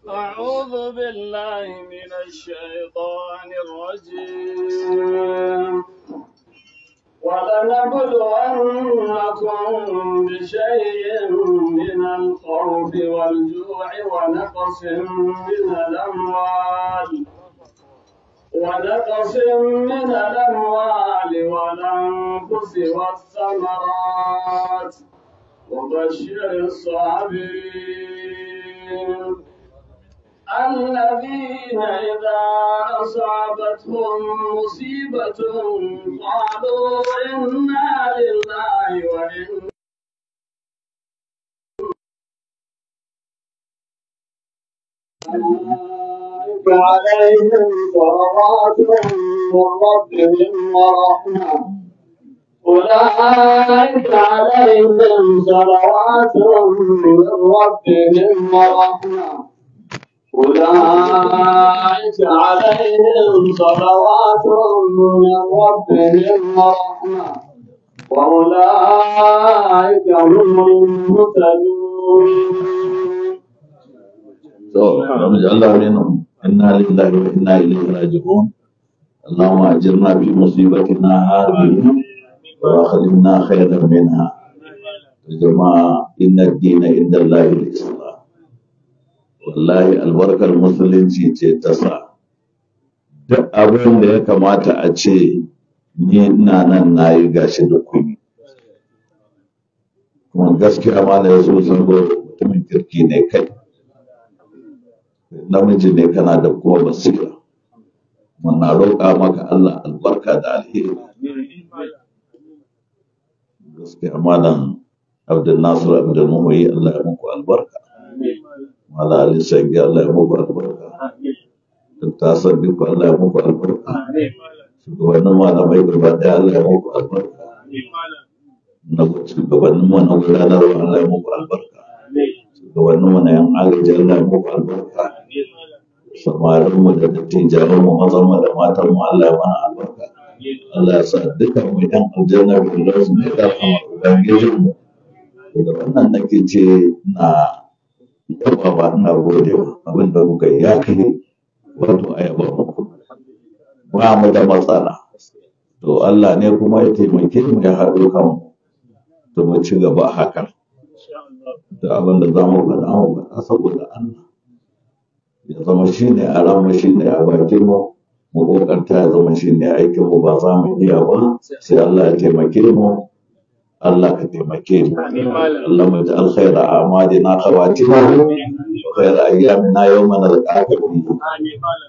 أعوذ بالله من الشيطان الرجيم. ولنبلونكم بشيء من الخوف والجوع ونقص من الأموال والأنفس والثمرات وبشر الصابرين الذين إذا أصابتهم مصيبة قالوا إنا لله وإنا عليهم صلوات من ربهم ورحمة أولئك عليهم صلوات من ربهم ورحمة أولئك عليهم صلوات من ربهم ورحمة وأولئك هم المهتدون. إنا لله وإنا إليه راجعون. اللهم أجرنا في مصيبتنا هذه وأخرجنا خيرا منها. جماعة إن الدين عند الله الإسلام. Wallahi albarkar musulunci ce ta sa duk abin da ya kamata a ce ni ina nan na yi gashi da kun. Kuma gaskiya ma da ya so zango mutumin kirki ne kai, namiji ne, kana da kuma basira. Muna roƙa maka Allah albarka da alheri. Gaskiya Malam Abdul Nasir Abdul Muhyi, Allah ya muku albarka. Malam Ali Sangi, Allah ya muku albarka. Dr. Hassan Dikko, Allah ya muku albarka. Shugabannin malamai gaba ɗaya, Allah ya muku albarka. Na shugabannin mu na gudanarwa, Allah ya muku albarka. Shugabannin mu na yan agaji, Allah ya muku albarka. Samarin mu da dattijawan mu, mazan mu da matan mu, Allah ya mana albarka. Allah ya sa duka mu yan aljanna firdaus ne da rahmar ubangijin mu. Da wannan nake ce na yabawa, ina godewa abin da kuka yi ya kai wato a yaba muku. Ba mu da matsala. To Allah ne kuma ya taimake mu ya haɗo kanmu. To mu ci gaba haka. Da abin da za mu faɗa mu faɗa saboda Allah. Ya zama shi ne a ranmu, shi ne a bakin mu, mu ƙoƙarta ya zama shi ne aikin mu, ba za mu iya ba sai Allah ya taimake mu. Allah ka taimake mu. Allahumma ij'al khayra a'malina khawatimahu wa khayra ayyamina yawma nalqaka fihi.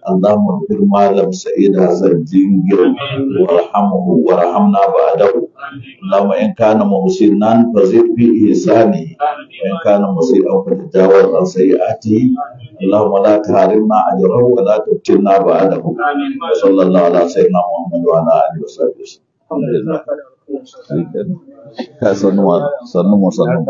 Allahumma ighfir malam Sa'id Hassan Jingir warhamhu warhamna ba'dahu. Allahumma in kana muhsinan fazid fi ihsanihi wa in kana musii'an fatajawaz an sayyi'atihi. Allahumma la tahrimna ajrahu wa la tuftinna ba'dahu. Wa sallallahu ala sayyidina Muhammad wa ala alihi wa sahbihi. Alhamdulillah. Ka sannu sannu sannu.